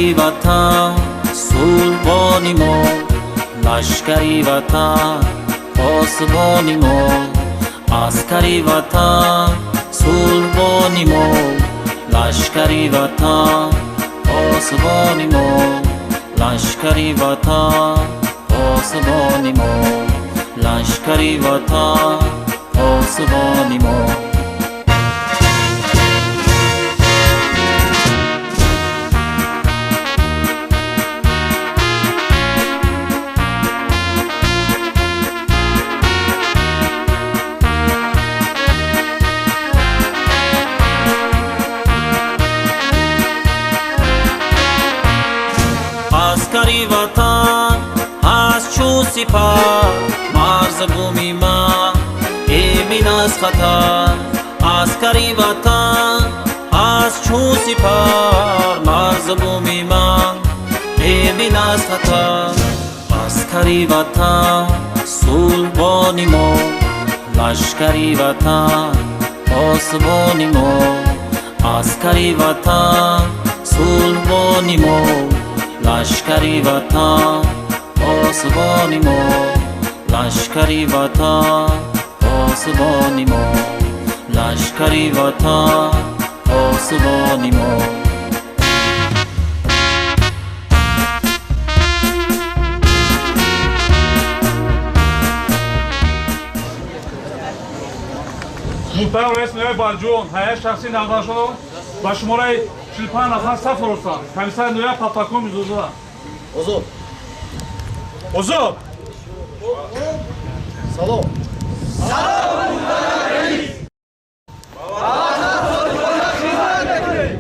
Аскари ватан сулҳбони мо, лашкари ватан посбони мо. Аскари ватан сулҳбони мо, лашкари ватан посбони мо, лашкари ватан посбони мо, лашкари ватан посбони мо. Аскари ватан аз чун сипар, марзу буми ман эмин аз хатар. Аскари ватан аз чун сипар, марзу буми ман эмин аз хатар. Аскари ватан сулҳбони мо, лашкари ватан посбони мо. Аскари ватан сулҳбони мо, лашкари ватан посбони мо, лашкари ватан посбони мо, лашкари ватан посбони мо. Муҳтарам раиси ноҳияи Балҷувон, ҳайати шахсии навбатшудо ба шумораи 45 нафар саф оростанд. Комиссари ноҳия Папакон Мирзозода. Озод. Озод. Салом. Салом, муҳтарам раис. Ба ватан содиқона хизмат мекунем.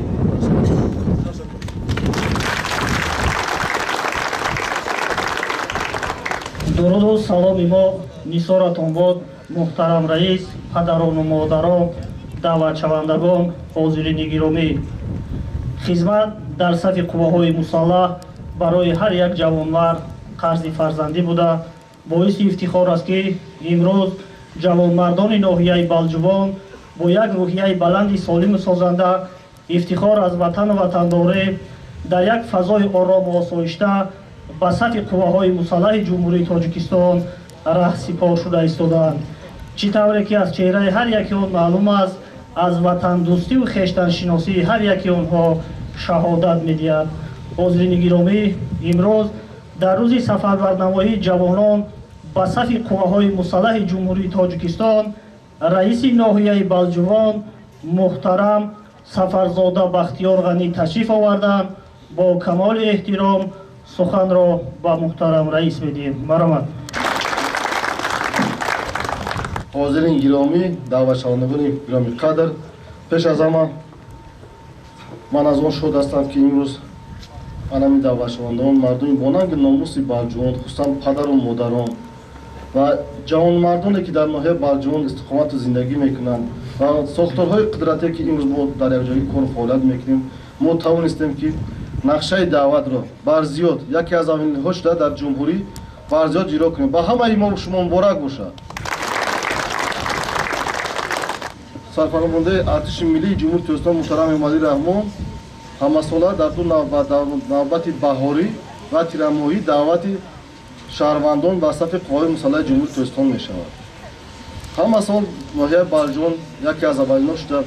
Дуруду саломи мо нисоратон бод, муҳтарам раис, падарону модарон, даъватшавандагон, ҳозирини гиромӣ. Хизмат дар сафи қувваҳои мусаллаҳ барои ҳар як ҷавонмард қарзи фарзандӣ буда, боиси ифтихор аст, ки имрӯз ҷавонмардони ноҳияи Балҷувон бо як рӯҳияи баланди солиму созанда, ифтихор аз ватану ватандорӣ, дар як фазои орому осоишта ба сафи қувваҳои мусаллаҳи Ҷумҳурии Тоҷикистон раҳсипор шуда истодаанд. Чӣ тавре ки аз чеҳраи ҳар яки он маълум аст, аз ватандӯстиву хештаншиносии ҳар яки онҳо шаҳодат медиҳад. Ҳозирини гиромӣ, имрӯз дар рӯзи сафарбарнамоии ҷавонон ба сафи қувваҳои мусаллаҳи Ҷумҳурии Тоҷикистон раиси ноҳияи Балҷувон муҳтарам Сафарзода Бахтиёр Ғанӣ ташриф оварданд. Бо камоли эҳтиром суханро ба муҳтарам раис медиҳем. Марҳамат. Ҳозирин гиромӣ, даъватшавандагони гиромӣ қадр, пеш аз ҳама ман аз он шод ҳастам, ки имрӯз анами даъватшавандагон, мардуми бонанги номуси Балҷувон, хусусан падару модарон ва ҷавонмардоне, ки дар ноҳияи Балҷувон истиқомату зиндагӣ мекунанд ва сохторҳои қудрате, ки имрӯз мо дар якҷоягӣ кору фаъолият мекунем, мо тавонистем, ки нақшаи даъватро барзиёд, яке аз аввалинҳо шуда дар ҷумҳурӣ барзиёд иҷро кунем. Ба ҳамаи мо шумо муборак бошад. Сарфармондаи артиши миллии Ҷумҳурии Тоҷикистон муҳтарам Эмомалӣ Раҳмон ҳамасола дар ду навбат, дар навбати баҳорӣ ва тирамоҳӣ, даъвати шаҳрвандон ба сафи қувваҳои мусаллаҳи Ҷумҳурии Тоҷикистон мешавад. Ҳамасол ноҳияи Балҷувон яке аз аввалинҳо шуда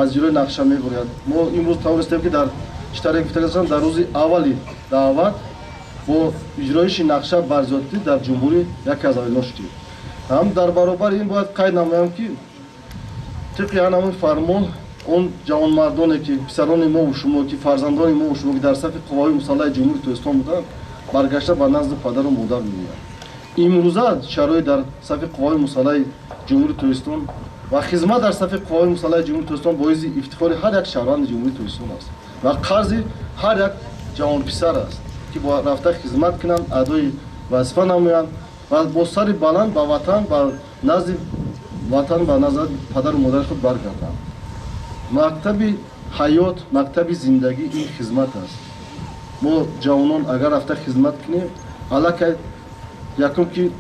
аз иҷрои нақша мебуряд. Мо имрӯз тавонистем, ки дар чӣ тариқ гуфта, дар рӯзи аввали даъват бо иҷроиши нақша барзиёдтӣ дар ҷумҳурӣ яке аз аввалинҳо шудем. Ҳам дар баробари ин бояд қайд намоям, ки тибқи ҳамин фармон он ҷавонмардоне, ки писарони мову шумо, ки фарзандони мову шумо, ки дар сафи қувваҳои мусаллаҳи Ҷумҳурии Тоҷикистон буданд, баргашта ба назди падару модар меоянд. Имрӯза шароит дар сафи қувваҳои мусаллаҳи Ҷумҳурии Тоҷикистон ва хизмат дар сафи қувваҳои мусаллаҳи Ҷумҳурии Тоҷикистон боиси ифтихори ҳар як шаҳрванди Ҷумҳурии Тоҷикистон аст ва қарзи ҳар як ҷавонписар аст, ки бо рафта хизмат кунанд, адои вазифа намоянд ва бо сари баланд ба ватан, ба назди ватан, ба назди падару модари худ баргарданд. Мактаби ҳаёт, мактаби зиндагӣ ин хизмат аст. Мо ҷавонон агар рафта хизмат кунем, аллакай якум ки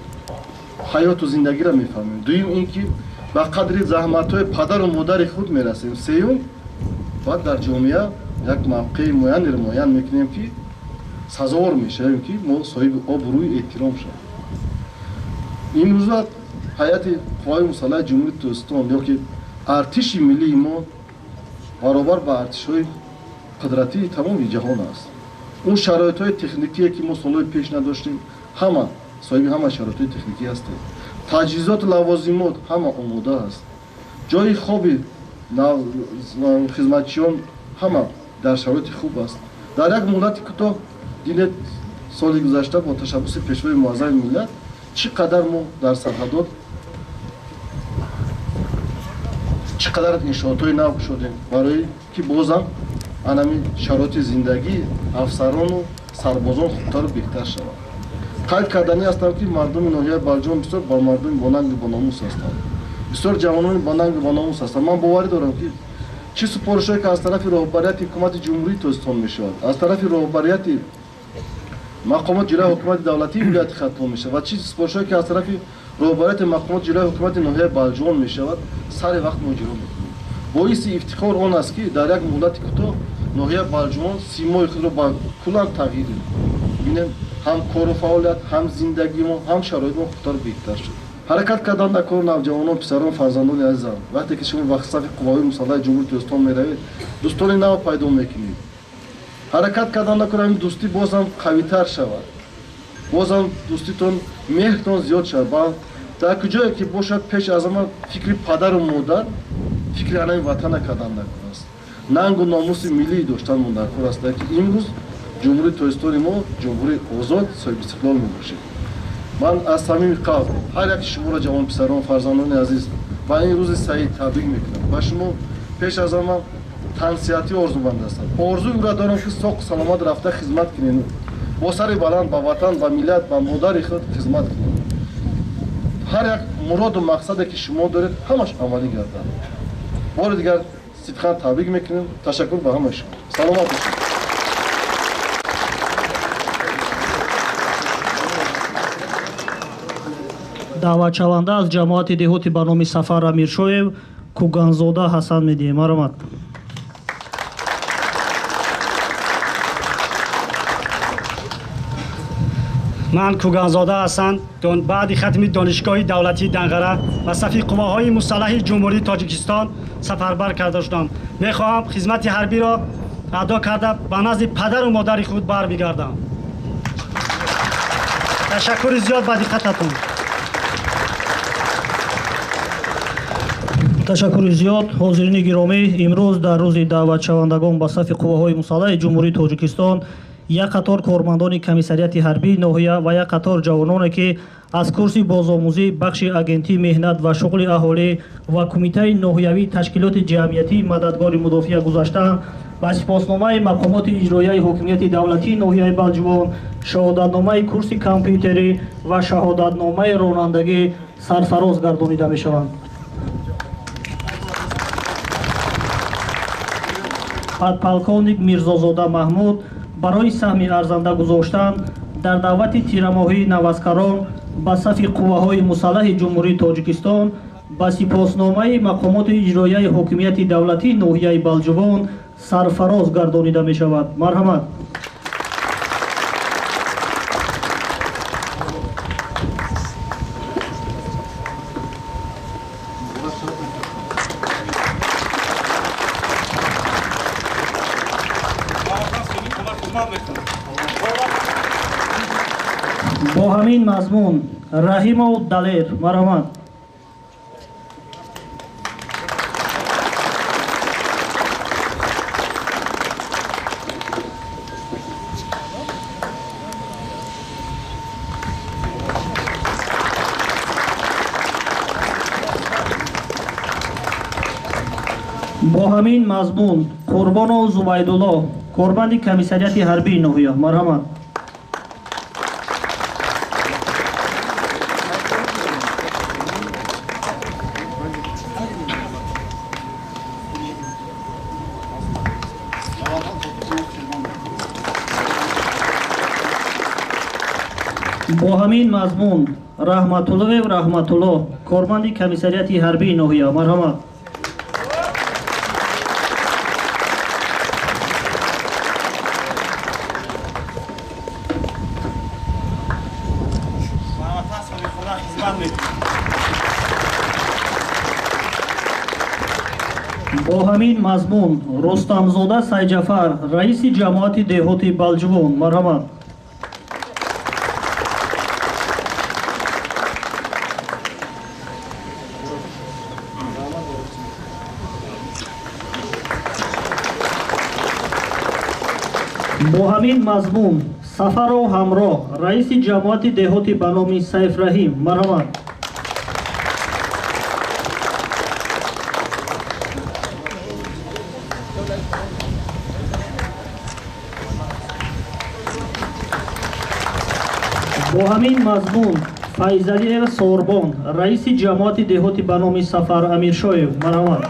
ҳаёту зиндагиро мефаҳмем, дуюм ин ки ба қадри заҳматҳои падару модари худ мерасем, сеюм баъд дар ҷомеа Як мавқеи муайянеро муайян мекунем, ки сазовор мешавем, ки мо соҳиби обрӯи эҳтиром шавем. Имрӯза ҳайати қувваҳои мусаллаҳи Ҷумҳурии Тоҷикистон ё ки артиши миллии мо баробар ба артишҳои қудратии тамоми ҷаҳон аст. Он шароитҳои техникие, ки мо солҳои пеш надоштем, ҳама соҳиби ҳама шароитҳои техникӣ ҳастем. Таҷҳизоту лавозимот ҳама омода аст. Ҷои хоби хизматчиён ҳама дар шароити хуб аст. Дар як муҳлати кӯтоҳ дидед, соли гузашта бо ташаббуси Пешвои Муаззами миллат чӣ қадар мо дар сарҳадот чӣ қадар иншоотҳои нав кушодем, барои ки бозам анами шароити зиндагии афсарону сарбозон хубтару беҳтар шавад. Қайд карданӣ ҳастам, ки мардуми ноҳияи Балҷувон бисёр ба мардуми бонангу бономус ҳастанд, бисёр ҷавонони бонангу бономус ҳастанд. Ман боварӣ дорам, ки чӣ супоришҳое ки аз тарафи роҳбарияти ҳукумати Ҷумҳурии Тоҷикистон мешавад, аз тарафи роҳбарияти мақомоти ҷирои ҳукумати давлатии вилояти Хатлон мешавад ва чӣ супоришҳое ки аз тарафи роҳбарияти мақомоти ҷирои ҳукумати ноҳияи Балҷувон мешавад, сари вақт мо иҷро мекунем. Боиси ифтихор он аст, ки дар як муҳлати кӯтоҳ ноҳияи Балҷувон симои худро ба куллан тағйир дод. Бинем, ҳам кору фаъолият, ҳам зиндагимо, ҳам шароитмо хубтару беҳтар шуд. Ҳаракат кардан дар кори навҷавонон, писарон, фарзандони азизам, вақте ки шумо ба сафи қувваҳои мусаллаҳи Ҷумҳурии Тоҷикистон меравед, дӯстони нав пайдо мекунед. Ҳаракат кардан дар кори ҳамин дӯстӣ бозам қавитар шавад, бозам дӯститон, меҳртон зиёд шавад. Дар куҷое ки бошад, пеш аз ҳама фикри падару модар, фикри анаи ватана кардан дар кор аст. Нангу номуси миллӣ доштан мо дар кор аст, ки имрӯз Ҷумҳурии Тоҷикистони мо ҷумҳурии озод, соҳибистиқлол мебошед. Ман аз самими қалб ҳар яки шуморо, ҷавонписарон, фарзандони азиз, ба ин рӯзи саид табрик мекунам. Ба шумо пеш аз ҳама тансиҳатӣ орзуманд ҳастам. Орзуи ӯро дорам, ки соқу саломат рафта хизмат кунед, бо сари баланд ба ватан, ба миллат, ба модари худ хизмат кунед. Ҳар як муроду мақсаде ки шумо доред, ҳамаш амалӣ гардад. Бори дигар сидқан табрик мекунем. Ташаккур ба ҳамаи шумо. Саломат бошед. Даъватшаванда аз ҷамоати деҳоти ба номи Сафар Амиршоев Куганзода Ҳасан медиҳем. Марҳамат. Ман Куганзода Ҳасан, баъди хатми Донишгоҳи давлатии Данғара ба сафи қувваҳои мусаллаҳи Ҷумҳурии Тоҷикистон сафарбар карда шудам. Мехоҳам хизмати ҳарбиро адо карда ба назди падару модари худ бармегардам. Ташаккури зиёд ба диққататон. Ташаккури зиёд. Ҳозирини гиромӣ, имрӯз дар рӯзи даъватшавандагон ба сафи қувваҳои мусаллаҳи Ҷумҳурии Тоҷикистон як қатор кормандони комиссариати ҳарбии ноҳия ва як қатор ҷавононе, ки аз курси бозомӯзӣ бахши агентии меҳнат ва шуғли аҳолӣ ва кумитаи ноҳиявии ташкилоти ҷамъиятии мададгори мудофиа гузаштаанд, ба сипосномаи мақомоти иҷроияи ҳокимияти давлатии ноҳияи Балҷувон, шаҳодатномаи курси компютерӣ ва шаҳодатномаи ронандагӣ сарфароз гардонида мешаванд. Подполковник Мирзозода Маҳмуд барои саҳми арзанда гузоштан дар даъвати тирамоҳии наваскарон ба сафи қувваҳои мусаллаҳи Ҷумҳурии Тоҷикистон ба сипосномаи мақомоти иҷроияи ҳокимияти давлатии ноҳияи Балҷувон сарфароз гардонида мешавад. Марҳамат. Бо ҳамин мазмун Раҳимов Далер, марҳамат. Бо ҳамин мазмун Қурбонов Зубайдулло, корманди комиссариати ҳарбии ноҳия, марҳамат. Бо ҳамин мазмун Раҳматуллоев Раҳматулло, корманди комиссариати ҳарбии ноҳия, марҳамат. Бо ҳамин мазмун Рустамзода Сайҷафар, раиси ҷамоати деҳоти Балҷувон, марҳамат. Бо ҳамин мазмун Сафаров Ҳамроҳ, раиси ҷамоати деҳоти ба номи Сайфраҳим, марҳамат. Бо ҳамин мазмун Файзалиев Сорбон, раиси ҷамоати деҳоти ба номи Сафар Амиршоев, марҳамат.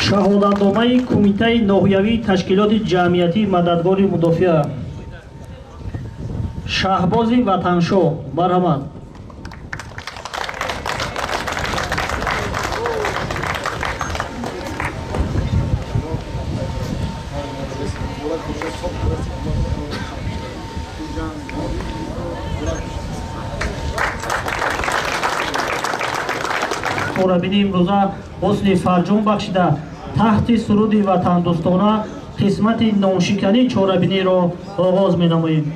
Шаҳодатномаи Кумитаи ноҳиявии ташкилоти ҷамъиятии мададгори мудофиа Шаҳбози Ватаншоҳ, марҳамат. Чорабинии имрӯза ҳусни фарҷом бахшида, таҳти суруди ватандӯстона қисмати ноншикании чорабиниро оғоз менамоем.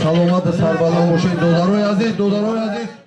Саломат сарбаланд бошед, додарои азиз, додарои азиз.